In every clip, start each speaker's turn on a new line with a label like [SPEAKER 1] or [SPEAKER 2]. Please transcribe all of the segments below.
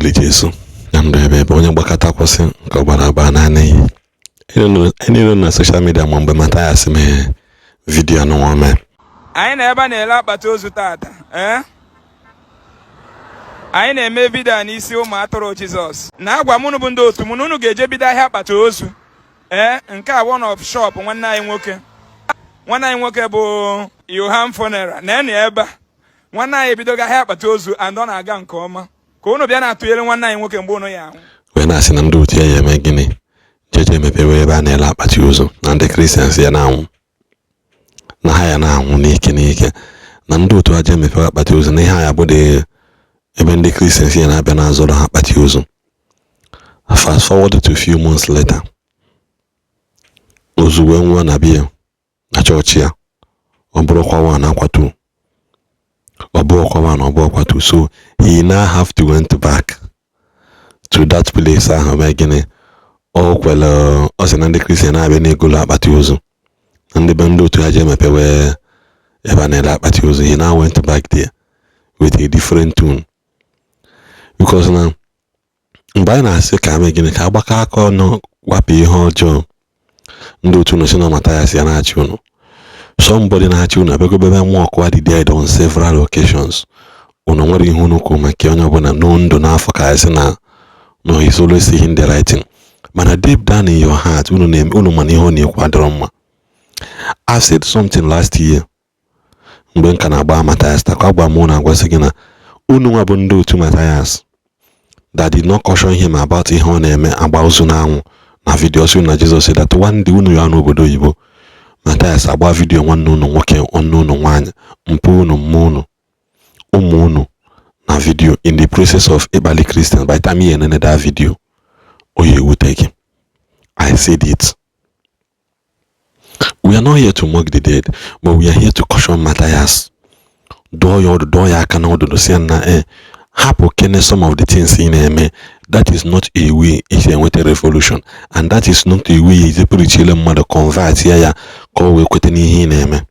[SPEAKER 1] Dịrị Jesu na ndụ ebe ebe onye gbakọta kwụsị nke ọ gbara agba naanị iyi. Anyị niile na social media ma mgbe Mathias mee video anụnwa mee.
[SPEAKER 2] Anyị na ebe a na-ele akpati ozu tata, ee anyị na-eme video a n'isi ụmụ atụrụ Jizọs na-agwa mụnụ bụ ndị otu mụ na unu ga-eje bido ahịa akpati ozu. Ee, nke a one of shop nwanne anyị nwoke, nwanne anyị nwoke bụ Yohan Funeral na ebe a nwanne anyị ebidogo ahịa akpati ozu and ọ na-aga nke ọma ka unu bịa na-atụnyere nwanne anyị nwoke mgbe unu ya ahụ.
[SPEAKER 1] Wee na-asị na ndị otu ya ya eme gịnị, jeje emepewe ebe a na-ele akpati ozu na ndị Christians ya na-anwụ na ha ya na-anwụ n'ike n'ike, na ndị otu aja emepewe akpati ozu na ihe a ya bụ dị ebe ndị Christians ya na-abịa na-azụrụ ha akpati ozu. Fast forward to few months later, ozu wee nwụọ na bia na chọọchị ya, ọ bụrụkwa one akwatu, ọ bụrụkwa one, ọ bụrụkwa two. So he now have to went back to that place ahụ mee gịnị, o kwere ọ sị na ndị Christian na-abịa na-egolu akpati ozu na ndị be ndị otu ha ji emepewe ebe a na-ele akpati ozu. He now went back there with a different tune because na mgbe anyị na-asị ka mee gịnị, ka agbakọ aka ọnụ wapụ ihe ọjọọ, ndị otu unu si na Mathias ya na-achị unu, somebody na-achị unu abịagobebe mmụọ ọkụwa the dead on several occasions. Unu nwere ihe unu kwuru maka onye ọbụla n'o ndụ n'afọ ka anyị sị na no, he's always saying the right thing, mana deep down in your heart unu na unu mana ihe ọ na-ekwu adịrọ mma. I said something last year mgbe m ka na-agba Mathias takwa agba m na agwasị gị na unu nwa bụ ndị otu Mathias that did not caution him about ihe ọ na-eme agba ozu n'anwụ na video si na Jizọs said that one day unu ya n'obodo oyibo Mathias agba video nwanne unu nwoke, nwanne unu nwaanyị, mpụ unu, mma unu, ụmụ unu na video in the process of ịkpali Christian. By the time you enene that video, o ya ewute gị. I said it, we are not here to mock the dead, but we are here to caution Mathias, dụọ ya ọdụ, dụọ ya aka n'ọdụdụ, si ya na hapụ kene some of the things ị na-eme. That is not a way esi enweta revolution, and that is not a way ezi preachile mmadụ convert ya ya ka o wee kweta n'ihe ị na-eme.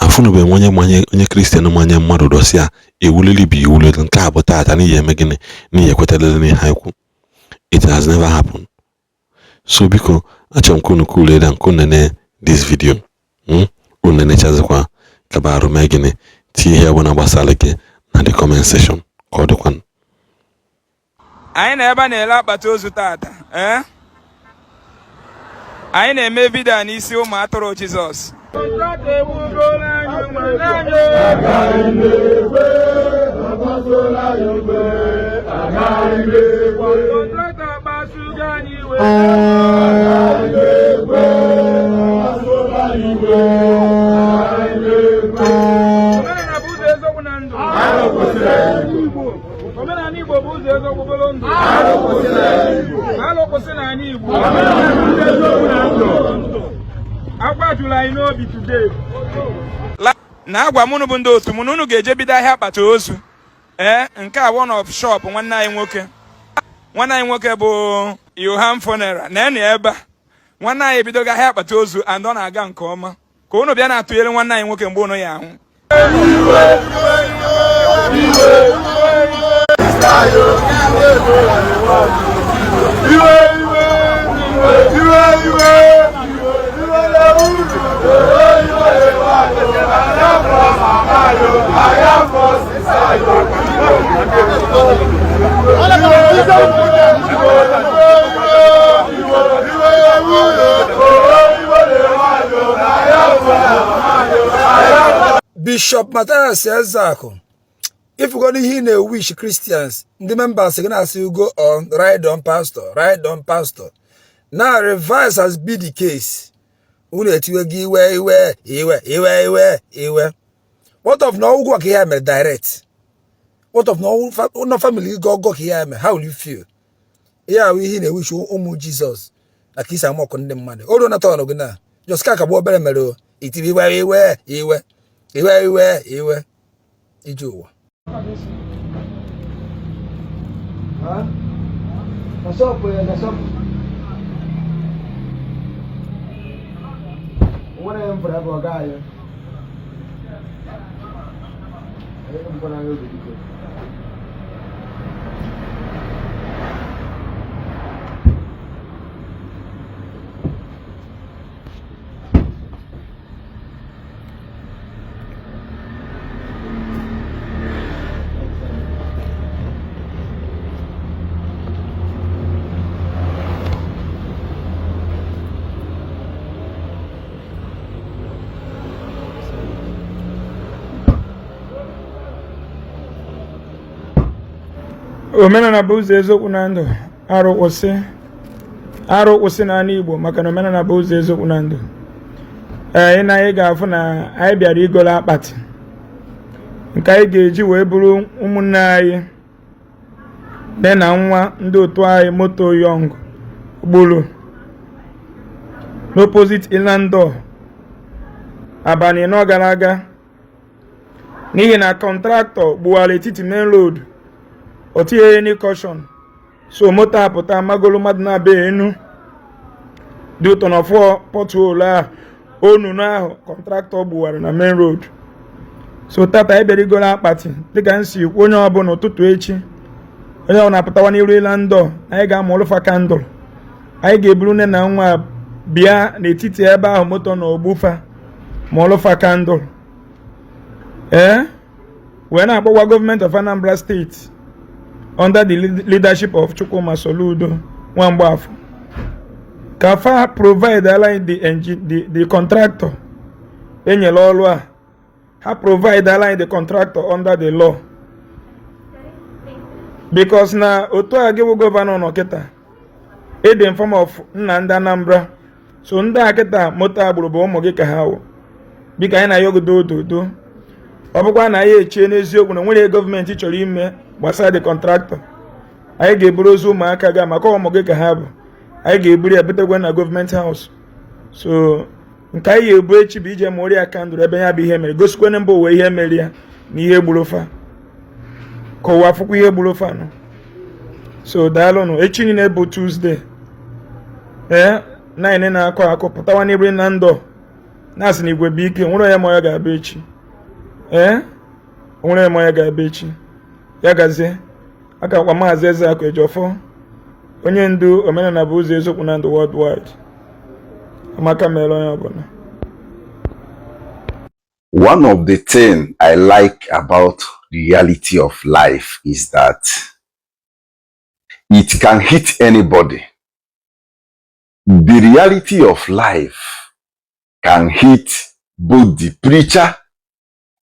[SPEAKER 1] Afụnụbe onye manye onye Christian manye mmadụ dọsị ya ewulili bụ iwulili nke a bụ tata n'ihi eme gịnị n'ihi ekwetalele n'ihe anyị kwu. It has never happened. So biko achọrọ m ka unu cool down, ka unu nene this video, unu nenechazikwa kaba arụ mee gịnị, tinye ihe ọbụla gbasara gị na the comment section ka ọ dịkwanụ.
[SPEAKER 2] Anyị na ebe a na-ele akpati ozu tata, ee anyị na-eme video a n'isi ụmụ atụrụ Jizọs. Omenala bụ ụzọ eziokwu na ndụ. Omenala Igbo bụ ụzọ eziokwu bụrụ ndụ. Alụ kwụsị n'ala Igbo. Akwa jụrụ anyị n'obi today. Na-agwa mụnụ bụ ndị otu mụ na unu ga-eje bido ahịa akpati ozu. Ee, nke a one of shop nwanne anyị nwoke, nwanne anyị nwoke bụ Yohan Funeral na ebe a nwanne anyị ebidogo ahịa akpati ozu and ọ na-aga nke ọma ka unu bịa na-atụnyere nwanne anyị nwoke mgbe unu ya ahụ.
[SPEAKER 3] Bishop Mathias Ezeaku, ifugo n'ihe ị na-ewish Christians, ndị members gị na-asị go on, ride on pastor, ride on pastor. Now reverse has been the case. Unu etiwe gị iwe iwe iwe iwe iwe iwe. What of na ọgwụgwọ ka ihe a mere direct? What of na ụlọ family gị ọgọ ka ihe a mere? How will you feel? Ihe ahụ ihe ị na-ewish ụmụ Jizọs na ka isi amọkụ ndị mmadụ. O ruo na tọn gị na just ka akagbu obere mere o itiri iwe iwe iwe iwe iwe iwe ije ụwa.
[SPEAKER 2] Omenala bụ ụzọ, eziokwu na ndụ. Arụ kwụsị, arụ kwụsị n'ala Igbo, maka na omenala bụ ụzọ, eziokwu na ndụ. Ee, ị na anyị ga-afụ na anyị bịara igolo akpati nke anyị ga-eji wee bụrụ ụmụnne anyị, nne na nwa ndị otu anyị moto yọng gburu n'opposite Inland Door abalị 4 gara aga, n'ihi na contractor gbuwara etiti main road, o tinyeghị any caution. So moto apụta magolu mmadụ na-abịa enu dị ụtọ na ọfọ pothole ahụ, onunu ahụ contractor gbuwara na main road. So tata anyị bịara igolo akpati. Dịka m si kwu, onye ọbụla ụtụtụ echi, onye ọbụla apụtawa n'iru Inland Door, anyị ga-amụlụfa candle. Anyị ga-eburu nne na nwa bịa n'etiti ebe ahụ moto na ogbufa, mụọlụfa candle. Ee, wee na-akpọkwa gọọmenti of Anambra State under the leadership of Chukwuma Soludo Nwamgbafọ ka fa provide ala the engine, the contractor enyere ọrụ a. Ha provide ala the contractor under the law, because na otu a gị bụ governor nọ kịta ịdị in form of nna ndị Anambra. So ndị a kịta moto agbụrụ bụ ụmụ gị ka ha wụ. Biko, anyị na-ayọgodo ododo. Ọ bụkwa na anyị echie n'eziokwu na nwere gọọmenti chọrọ ime gbasara the contractor, anyị ga-eburu ozu ụmụaka ga maka ụmụ gị ka ha bụ. Anyị ga-eburu ya butekwa na government house. So nke anyị ga-ebu echi bụ ije mụrụ ya candle ebe ya bụ ihe mere, gosikwana mba ụwa ihe mere ya na ihe gburu fa, ka ụwa fụkwa ihe gburu fa nụ. So daalụnụ. Echi niile bụ Tuesday, ee, 9 na-akọ akụ, pụtawa n'iru na ndọ na-asị na igwe bụ ike. Nwere onye ma ya ga-abịa echi. Ee, nwere onye ma ya ga-abịa echi. Ya gazie. Aka kwa Maazị Ezeakụ Ejiofor, onye ndu Omenala bụ Ụzọ, Eziokwu na Ndụ worldwide. Amaka mere onye ọbụla.
[SPEAKER 4] One of the things I like about reality of life is that it can hit anybody. The reality of life can hit both the preacher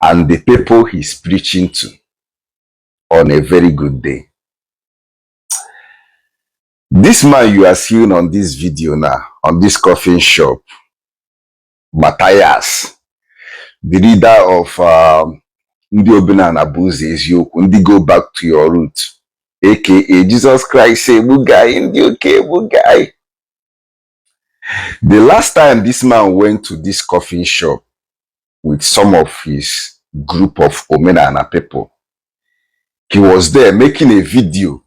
[SPEAKER 4] and the people he's preaching to on a very good day. This man you are seeing on this video now, on this coffin shop, Matthias, the leader of ndị Omenala bụ Ụzọ Eziokwu, ndị Go Back to Your Root, aka Jesus Christ egbu guy, ndị oke egbu guy. The last time this man went to this coffin shop with some of his group of Omenala people, he was there making a video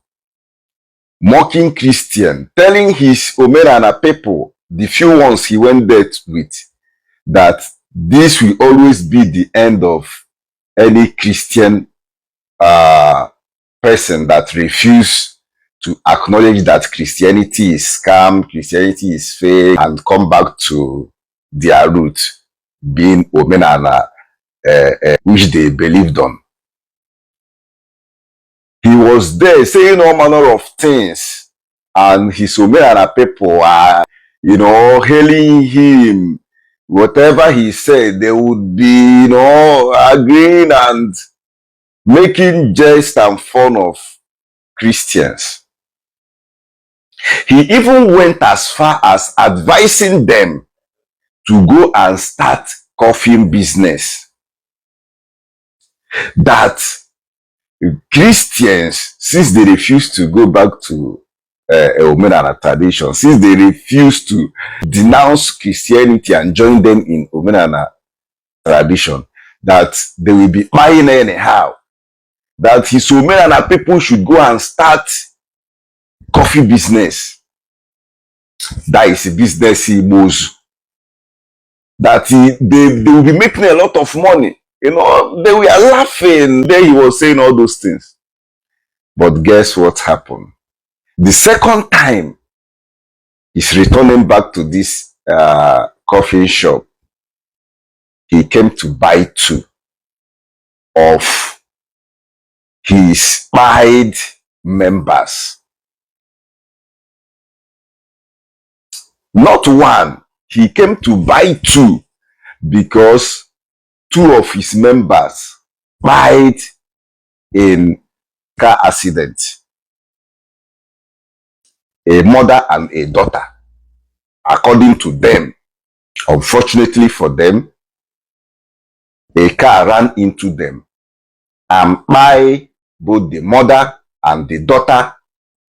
[SPEAKER 4] mocking Christian, telling his Omenala people, the few ones he went there with, that this will always be the end of any Christian person that refuse to acknowledge that Christianity is scam, Christianity is fake, and come back to their root, being Omenala, which they believed on. He was there saying all manner of things, and his Omenala people are hailing him. Whatever he said, they would be agreeing and making jest and fun of Christians. He even went as far as advising them to go and start coffin business. That Christians, since they refuse to go back to Omenala tradition, since they refuse to denounce Christianity and join them in Omenala tradition, that they will be buying anyhow. That his Omenala people should go and start coffin business. That is a business he knows. That they will be making a lot of money. They were laughing. Then he was saying all those things. But guess what happened? The second time he's returning back to this coffin shop, he came to buy two of his spied members. Not one. He came to buy two because two of his members died in car accident. A mother and a daughter, according to them. Unfortunately for them, a car ran into them and by both the mother and the daughter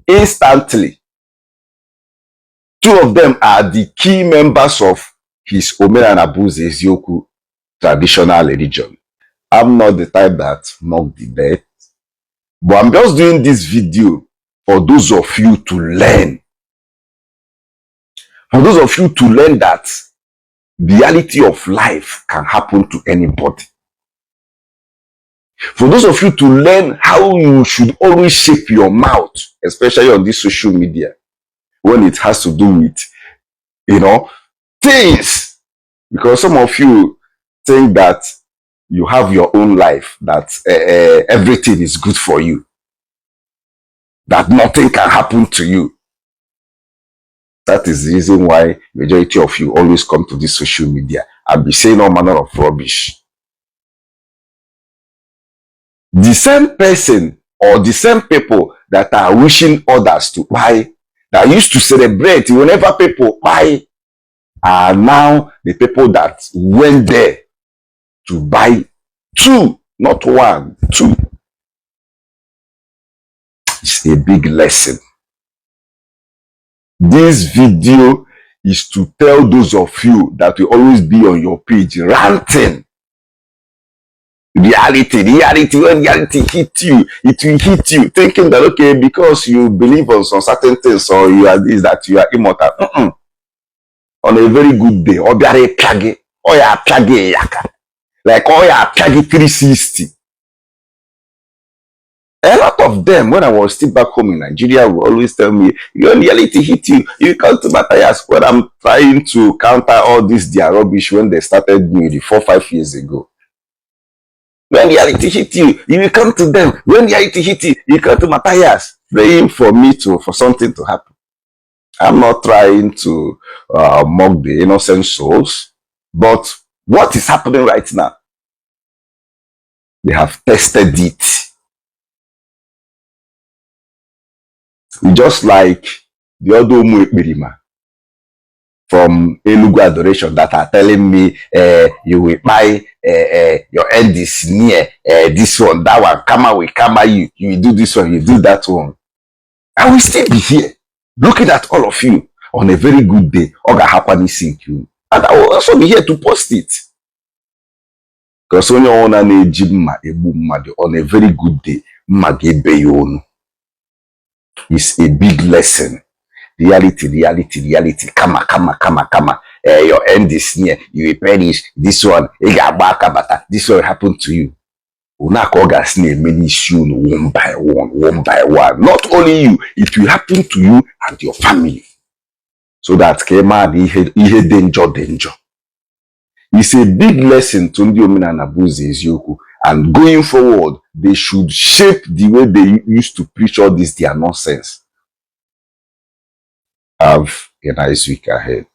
[SPEAKER 4] instantly. Two of them are the key members of his Omenala Bụ Ụzọ Eziokwu traditional religion. I'm not the type that mock the death, but I'm just doing this video for those of you to learn. For those of you to learn that reality of life can happen to anybody. For those of you to learn how you should always shape your mouth, especially on this social media, when it has to do with things. Because some of you think that you have your own life, that everything is good for you, that nothing can happen to you. That is the reason why majority of you always come to this social media and be saying all manner of rubbish. The same person or the same people that are wishing others to buy, that used to celebrate whenever people buy, are now the people that went there to buy two, not one, two. It's a big lesson. This video is to tell those of you that will always be on your page ranting. Reality, reality, when reality hit you, it will hit you, thinking that, okay, because you believe on some certain things or you are this, that you are immortal. On a very good day, ọ bịara ịpịa gị, ọ ya apịa gị yaka. Like ọ ya apịa gị 360. A lot of them, when I was still back home in Nigeria, will always tell me, "Your reality hit you, you come to Matthias." When I'm trying to counter all this their rubbish when they started me the 4, 5 years ago. "When reality hit you, you will come to them. When reality hit you, you come to Matthias," praying for me to for something to happen. I'm not trying to mock the innocent souls, but what is happening right now? They have tested it. Just like the other Umu Ekperima from Enugu Adoration that are telling me, "You will buy, your end is near, this one, that one, karma will karma you, you will do this one, you do that one." I will still be here looking at all of you on a very good day. Ọ ga-ahakwa n'isi nke unu. And I will also be here to post it. Because onye ọbụla na-eji mma egbu mmadụ, on a very good day, mma ga-ebe ya onu. It's a big lesson. Reality, reality, reality. Karma, karma, karma, karma. Your end is near. You will perish. This one, ị ga-agba aka bata. This one will happen to you. Unu a ka ọ ga-asị na-eme n'isi unu one by one, one by one. Not only you, it will happen to you and your family. So that ka ị maa na ihe ihe dị njọ dị njọ. It's a big lesson to ndị Omenala Bụ Ụzọ Eziokwu, and going forward, they should shape the way they used to preach all this their nonsense. Have a nice week ahead.